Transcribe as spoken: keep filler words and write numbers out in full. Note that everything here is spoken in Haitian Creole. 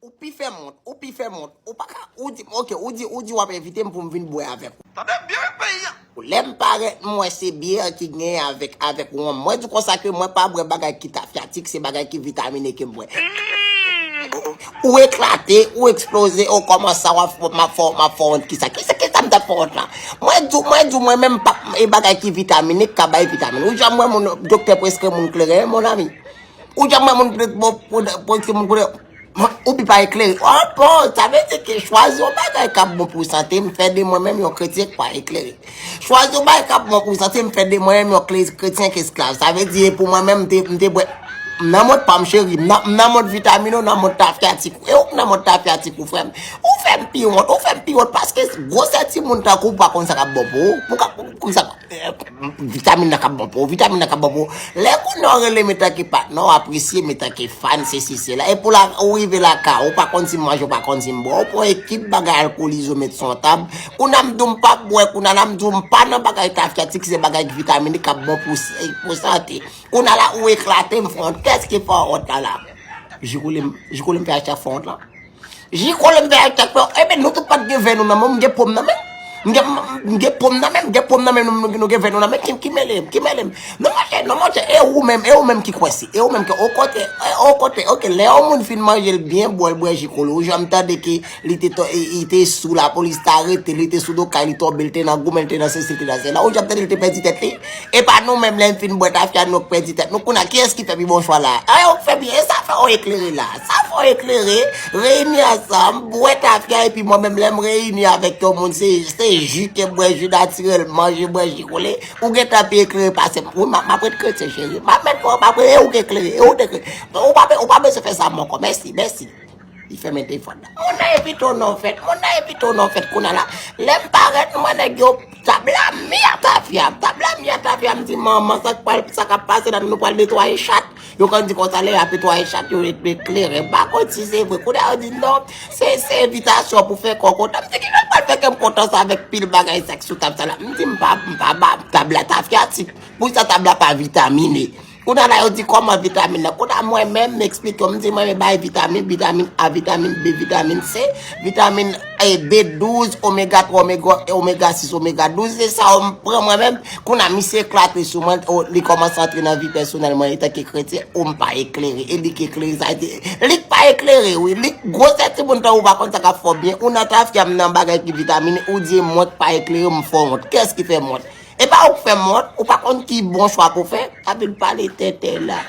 Ou pi fè m wont, ou pi fè m wont. Ou pa ka, ou di, ok, ou di, ou di w ap envite m pou m vin bwè avèk ou. Tande byen peyi a. Lè m parèt, m wè se byè ki genyen avèk, avèk wonm. Mwen di w konsa ke mwen pa bwè bagay ki tafyatik, se bagay ki vitamine ke m bwè. Ou eklate, ou eksploze, ou kòman sa w ap fè, m ap fè, m ap fè wont kisa? Kisa, kisa m t ap fè wont la? Mwen di w, mwen di w, mwen menm pa, e bagay ki vitamine, k ka bay vitamin. Ou janm wè moun, doktè preskri moun kleren, mon ami. Ou janm wè moun pre-, bon, pre-, preskri moun kleren. Ou pi pa eklere. Oh, bon, sa vle di ke chwazi yon bagay k ap bon pou sante m, fè de mwen menm yon kretyen k pa eklere. Chwazi yon bagay k ap bon pou sante m, fè de mwen menm yon kle-, kretyen k esklav. Sa vle di, e pou mwen menm, m te, m te bwè. M nan mond pa m, cheri. M nan, m nan mond vitamin, ou nan mond tafyatik. E ou k nan mond tafyatik, ou, frè m. Ou fè m pi wont, ou fè m pi wont, paske gwosè timoun tankou w pa konn sa k ap bon pou ou. Pou ka, pou, pou sa, eh, vitamin nan k ap bon pou ou, vitamin nan k ap bon pou ou. Lè kounye a w rele m etanke patnè, w apresye m etanke fan, sesi, sela. E pou la, ou rive lakay ou, ou pa konn si m manje, ou pa konn si m bwè. Ou pran ekip bagay alkolize, ou met sou yon tab. Kounye a m di w m p ap bwè, kounye a la m di w m pa nan bagay tafyatik, se bagay vitamin k ap bon pou, pou sante. Kounye a la, ou eklate m fè wont. Kiyès ki fè wont la la? Jikole m, jikole m fè a chak fè wont la. Jikole m fè a chak fè wont. Ebyen, nou tout pa t gen vè nou nan men, m gen po m nan men. M gen, m gen po m nan men, m gen po m nan men, nou, nou, nou gen vè nou nan men, ki, ki mele m, ki mele m. Non, monchè, non, monchè, e ou menm, e ou menm ki kwè si, e ou menm ki, o kote, e, o kote, ok, lè yon moun fin manje l byen, bwè l, bwè jikole, ou janm tande ke li te to-, e, li te sou, lapolis te arete l, li te sou do kay, li tonbe, li te nan goumen, li te nan sesi, li te nan sela, ou janm tande li te pèdi tèt li? E pa nou menm, lè n fin bwè tafya, nou k pèdi tèt nou. Kounye a, kiyès ki fè pi bon chwa la? A, yo k fè byen, e sa fè w eklere la. Sa fè w eklere, reyini ansanm, bwè tafya, epi mwen menm, lè m reyini avèk yon moun, se, se ji ke m bwè, ji natirèl, manje, bwè jikole. Ou gentan pi eklere pase m. Wi, m ap, m ap ret kretyen, cheri. M ap met, m ap ret, e ou k eklere, e ou te eklere. Ou pa, ou pa bezwen fè sa m ankò. Mèsi, mèsi. Li fèmen telefòn nan. Moun nan evite w nan fèt. Moun nan evite w nan fèt kounye a la. Lè m parèt, m wè nèg yo tab la mi a tafya. Tab la mi a tafya, m di, manman, sa k pral, sa k ap pase la, nou pral netwaye chat. Yo konn di konsa, lè y ap netwaye chat, yo ret kleren. M pa konn si se vre. Kounye a, yo di, non, se, se envitasyon pou fè kò kontan. M di, ki jan m pral fè kè m kontan sa avèk pil bagay sa k sou tab sa la? M di, m pa, m pa ba tab la tafyatik. Poukisa tab la pa vitamine? Kounye a la, yo di kòman vitamin nan. Kounye a mwen menm, m eksplike yo, m di mwen menm bay vitamin, vitamin A, vitamin B, vitamin C, vitamin, eh, B douz, omega twa, omega, omega sis, omega douz. Se sa yo m pran mwen menm. Kounye a misye eklate sou mwen, o, li kòmanse antre nan vi pèsonèl mwen, etanke kretyen, o m pa eklere. E li k eklere, sa di, li k pa eklere, wi. Li k gwosè timoun tan ou pa konn sa k ap fè w byen. Ou nan tafya, m nan bagay ki vitamine, ou di e mwen k pa eklere, m fè w wont. Kiyès ki fè m wont? E pa ou k fè m wont, ou pa konn ki bon chwa pou fè, epi l pale tenten la.